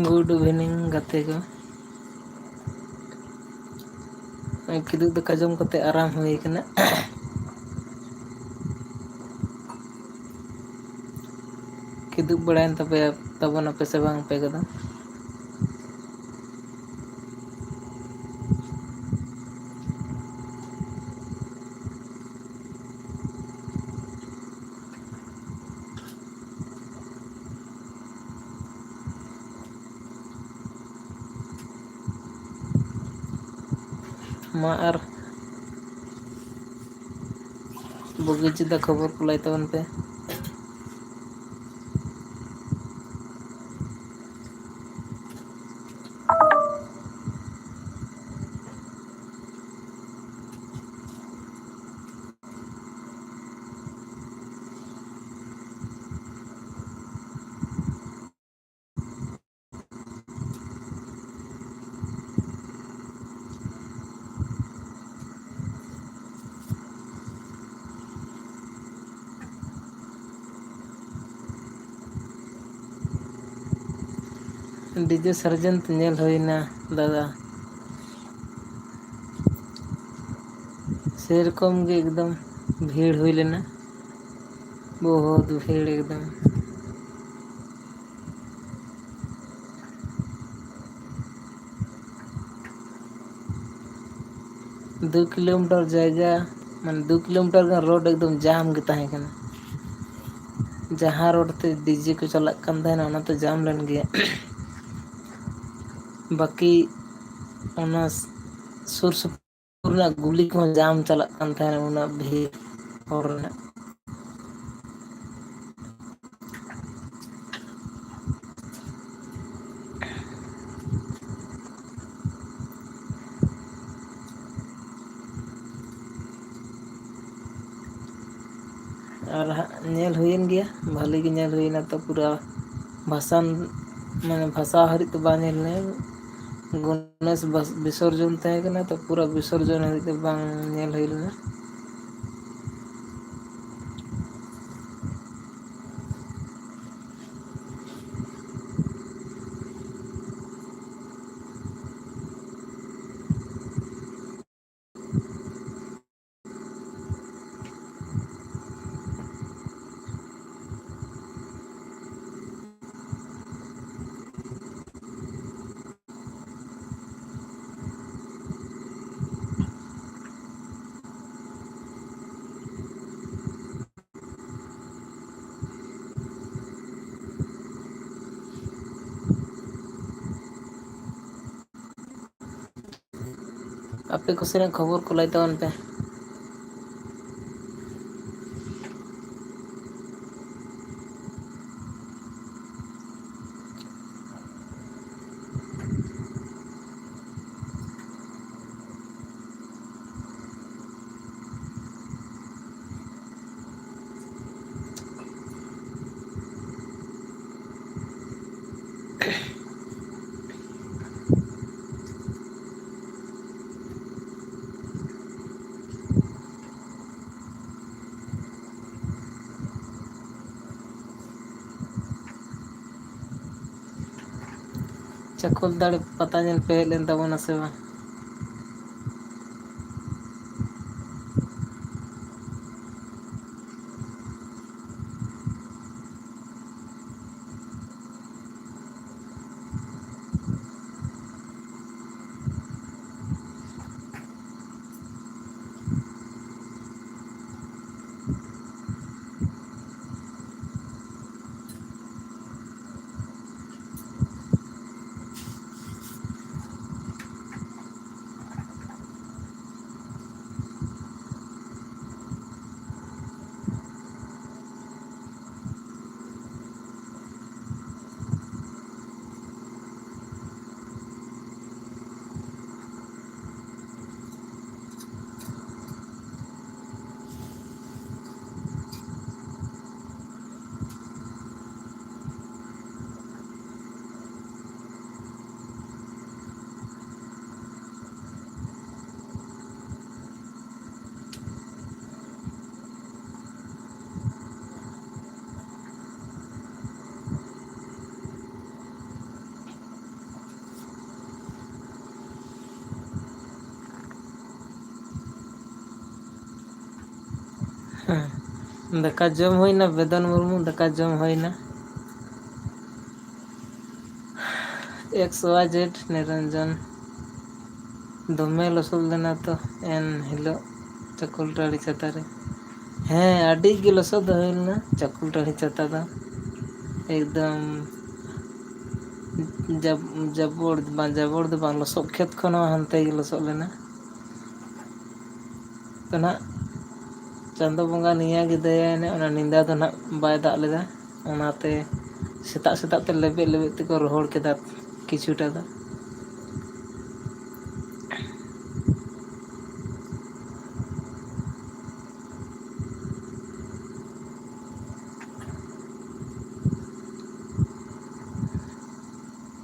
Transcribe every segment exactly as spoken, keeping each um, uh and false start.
Good evening ᱜᱟᱛᱮ ᱠᱚ᱾ ᱠᱤᱫᱩᱵ ᱫᱟᱠᱟ ᱡᱚᱢ ᱠᱟᱛᱮ ᱟᱨᱟᱢ ᱦᱩᱭ ᱠᱟᱱᱟ᱾ ᱠᱤᱫᱩᱵ ᱵᱟᱲᱟᱭᱮᱱ ᱛᱟᱯᱮᱭᱟ, ᱛᱟᱵᱚᱱᱟᱯᱮ ᱥᱮ ᱵᱟᱝ ᱟᱯᱮ ᱠᱚᱫᱚ? ᱢᱟ ᱟᱨ ᱵᱩᱜᱤ ᱡᱩᱫᱟᱹ ᱠᱷᱚᱵᱚᱨ ᱠᱚ ᱞᱟᱹᱭ ᱛᱟᱵᱚᱱ ᱯᱮ᱾ DJ Sargent ᱧᱮᱞ ᱦᱩᱭᱱᱟ ᱫᱟᱫᱟ᱾ ᱥᱮᱨᱚᱠᱚᱢ ᱜᱮ ᱮᱠᱫᱚᱢ ᱵᱷᱤᱲ ᱦᱩᱭ ᱞᱮᱱᱟ, ᱵᱚᱦᱩᱛ ᱵᱷᱤᱲ ᱮᱠᱫᱚᱢ᱾ ᱫᱩ ᱠᱤᱞᱳᱢᱤᱴᱟᱨ ᱡᱟᱭᱜᱟ, ᱢᱟᱱᱮ ᱫᱩ ᱠᱤᱞᱳᱢᱤᱴᱟᱨ ᱜᱟᱱ ᱨᱳᱰ ᱮᱠᱫᱚᱢ ᱡᱟᱢ ᱜᱮ ᱛᱟᱦᱮᱸ ᱠᱟᱱᱟ᱾ ᱡᱟᱦᱟᱸ ᱨᱳᱰ ᱛᱮ DJ ᱠᱚ ᱪᱟᱞᱟᱜ ᱠᱟᱱ ᱛᱟᱦᱮᱱᱟ, ᱚᱱᱟ ᱛᱚ ᱡᱟᱢ ᱞᱮᱱ ᱜᱮᱭᱟ᱾ ᱵᱟᱹᱠᱤ ᱚᱱᱟ ᱥᱩᱨ ᱥᱩᱯᱩᱨ ᱨᱮᱱᱟᱜ ᱜᱩᱞᱤ ᱠᱚᱦᱚᱸ ᱡᱟᱢ ᱪᱟᱞᱟᱜ ᱠᱟᱱ ᱛᱟᱦᱮᱱᱟ, ᱩᱱᱟᱹᱜ ᱵᱷᱤᱲ ᱦᱚᱲ ᱨᱮᱱᱟᱜ᱾ ᱟᱨ ᱦᱟᱸᱜ ᱧᱮᱞ ᱦᱩᱭᱮᱱ ᱜᱮᱭᱟ, ᱵᱷᱟᱹᱞᱤ ᱜᱮ ᱧᱮᱞ ᱦᱩᱭᱱᱟ᱾ ᱛᱚ ᱯᱩᱨᱟ ᱵᱷᱟᱥᱟᱱ, ᱢᱟᱱᱮ ᱵᱷᱟᱥᱟᱣ ᱦᱟᱹᱨᱤᱡ ᱫᱚ ᱵᱟᱝ ᱧᱮᱞ ᱞᱮᱱᱟ, ᱜᱚᱱᱮᱥ ᱵᱟᱥ-, ᱵᱤᱥᱚᱨᱡᱚᱱ ᱛᱟᱦᱮᱸ ᱠᱟᱱᱟ, ᱛᱚ ᱯᱩᱨᱟ ᱵᱤᱥᱚᱨᱡᱚᱱ ᱦᱟᱹᱨᱤᱡ ᱫᱚ ᱵᱟᱝ ᱧᱮᱞ ᱦᱩᱭ ᱞᱮᱱᱟ᱾ ᱟᱯᱮ ᱠᱚ ᱥᱮᱱᱟᱜ ᱠᱷᱚᱵᱚᱨ ᱠᱚ ᱞᱟᱹᱭ ᱛᱟᱵᱚᱱ ᱯᱮ᱾ ᱪᱟᱠᱚᱞ ᱫᱟᱲᱮ ᱯᱟᱛᱟ ᱧᱮᱞ ᱯᱮ ᱦᱮᱡ ᱞᱮᱱ ᱛᱟᱵᱚᱱᱟ ᱥᱮ ᱵᱟᱝ? ᱦᱮᱸ, ᱫᱟᱠᱟ ᱡᱚᱢ ᱦᱩᱭᱱᱟ, ᱵᱮᱫᱚᱱ ᱢᱩᱨᱢᱩ, ᱫᱟᱠᱟ ᱡᱚᱢ ᱦᱩᱭᱱᱟ᱾ ᱮᱠᱥ ᱳᱣᱟᱭ ᱡᱮᱰ ᱱᱤᱨᱚᱧᱡᱚᱱ, ᱫᱚᱢᱮ ᱞᱚᱥᱚᱫ ᱞᱮᱱᱟ ᱛᱚ ᱮᱱ ᱦᱤᱞᱳᱜ ᱪᱟᱠᱚᱞᱴᱟᱹᱲᱤ ᱪᱷᱟᱛᱟ ᱨᱮ᱾ ᱦᱮᱸ, ᱟᱹᱰᱤ ᱜᱮ ᱞᱚᱥᱚᱫ ᱫᱚ ᱦᱩᱭ ᱞᱮᱱᱟ ᱪᱟᱠᱚᱞᱴᱟᱹᱲᱤ ᱪᱷᱟᱛᱟ ᱫᱚ᱾ ᱮᱠᱫᱚᱢ ᱡᱟᱵ-, ᱡᱟᱵᱚᱲ ᱫᱚ ᱵᱟᱝ, ᱡᱟᱵᱚᱲ ᱫᱚ ᱵᱟᱝ, ᱞᱚᱥᱚᱫ ᱠᱷᱮᱛ ᱠᱷᱚᱱ ᱦᱚᱸ ᱦᱟᱱᱛᱮ ᱜᱮ ᱞᱚᱥᱚᱫ ᱞᱮᱱᱟ᱾ ᱫᱚ ᱱᱟᱦᱟᱜ ᱪᱟᱸᱫᱚ ᱵᱚᱸᱜᱟ ᱱᱤᱭᱟᱹ ᱜᱮ ᱫᱟᱭᱟᱭᱮᱱᱟ, ᱚᱱᱟ ᱧᱤᱫᱟᱹ ᱫᱚ ᱱᱟᱦᱟᱜ ᱵᱟᱭ ᱫᱟᱜ ᱞᱮᱫᱟ᱾ ᱚᱱᱟᱛᱮ ᱥᱮᱛᱟᱜ ᱥᱮᱛᱟᱜ ᱛᱮ ᱞᱮᱵᱮᱫ ᱞᱮᱵᱮᱫ ᱛᱮᱠᱚ ᱨᱚᱦᱚᱲ ᱠᱮᱫᱟ ᱠᱤᱪᱷᱩᱴᱟ ᱫᱚ᱾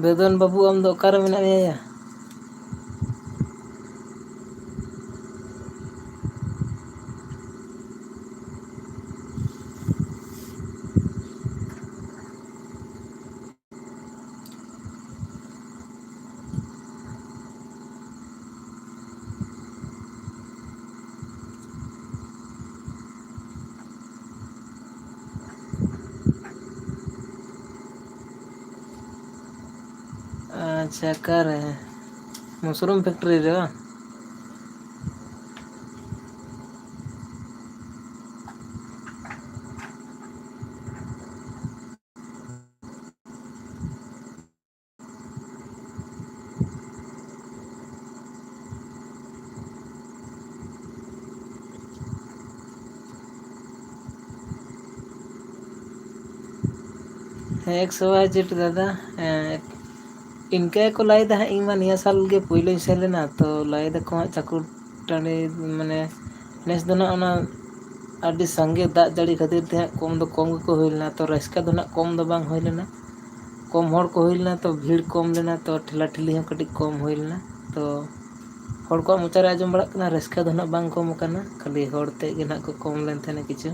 ᱵᱮᱫᱚᱱ ᱵᱟᱹᱵᱩ, ᱟᱢ ᱫᱚ ᱚᱠᱟᱨᱮ ᱢᱮᱱᱟᱜ ᱢᱮᱭᱟ ᱭᱟ? ᱟᱪᱪᱷᱟ, ᱚᱠᱟᱨᱮ? ᱢᱟᱥᱨᱩᱢ factory ᱨᱮ ᱵᱟᱝ? ᱦᱮᱸ, ᱮᱠᱥ ᱚᱣᱟᱭ ᱡᱮᱰ ᱫᱟᱫᱟ, ᱦᱮᱸ, ᱤᱱᱠᱟᱹ ᱜᱮᱠᱚ ᱞᱟᱹᱭᱮᱫᱟ ᱦᱟᱸᱜ᱾ ᱤᱧ ᱢᱟ ᱱᱤᱭᱟᱹ ᱥᱟᱞ ᱜᱮ ᱯᱳᱭᱞᱳᱧ ᱥᱮᱱ ᱞᱮᱱᱟ, ᱛᱚ ᱞᱟᱹᱭ ᱫᱟᱠᱚ ᱦᱟᱸᱜ ᱪᱟᱠᱩᱞ ᱴᱟᱺᱰᱤ, ᱢᱟᱱᱮ, ᱱᱮᱥ ᱫᱚ ᱱᱟᱜ ᱚᱱᱟ ᱟᱹᱰᱤ ᱥᱟᱸᱜᱮ ᱫᱟᱜ ᱡᱟᱹᱲᱤ ᱠᱷᱟᱹᱛᱤᱨ ᱛᱮ ᱦᱟᱸᱜ ᱠᱚᱢ ᱫᱚ ᱠᱚᱢ ᱜᱮᱠᱚ ᱦᱩᱭ ᱞᱮᱱᱟ, ᱛᱚ ᱨᱟᱹᱥᱠᱟᱹ ᱫᱚ ᱱᱟᱜ ᱠᱚᱢ ᱫᱚ ᱵᱟᱝ ᱦᱩᱭ ᱞᱮᱱᱟ᱾ ᱠᱚᱢ ᱦᱚᱲ ᱠᱚ ᱦᱩᱭ ᱞᱮᱱᱟ, ᱛᱚ ᱵᱷᱤᱲ ᱠᱚᱢ ᱞᱮᱱᱟ, ᱛᱚ ᱴᱷᱮᱞᱟ ᱴᱷᱤᱞᱤ ᱦᱚᱸ ᱠᱟᱹᱴᱤᱡ ᱠᱚᱢ ᱦᱩᱭ ᱞᱮᱱᱟ᱾ ᱛᱚ ᱦᱚᱲ ᱠᱚᱣᱟᱜ ᱢᱚᱪᱟ ᱨᱮ ᱟᱸᱡᱚᱢ ᱵᱟᱲᱟᱜ ᱠᱟᱱᱟ, ᱨᱟᱹᱥᱠᱟᱹ ᱫᱚ ᱱᱟᱜ ᱵᱟᱝ ᱠᱚᱢ ᱟᱠᱟᱱᱟ, ᱠᱷᱟᱹᱞᱤ ᱦᱚᱲ ᱛᱮᱫ ᱜᱮ ᱱᱟᱜ ᱠᱚ ᱠᱚᱢ ᱞᱮᱱ ᱛᱟᱦᱮᱱᱟ ᱠᱤᱪᱷᱩ᱾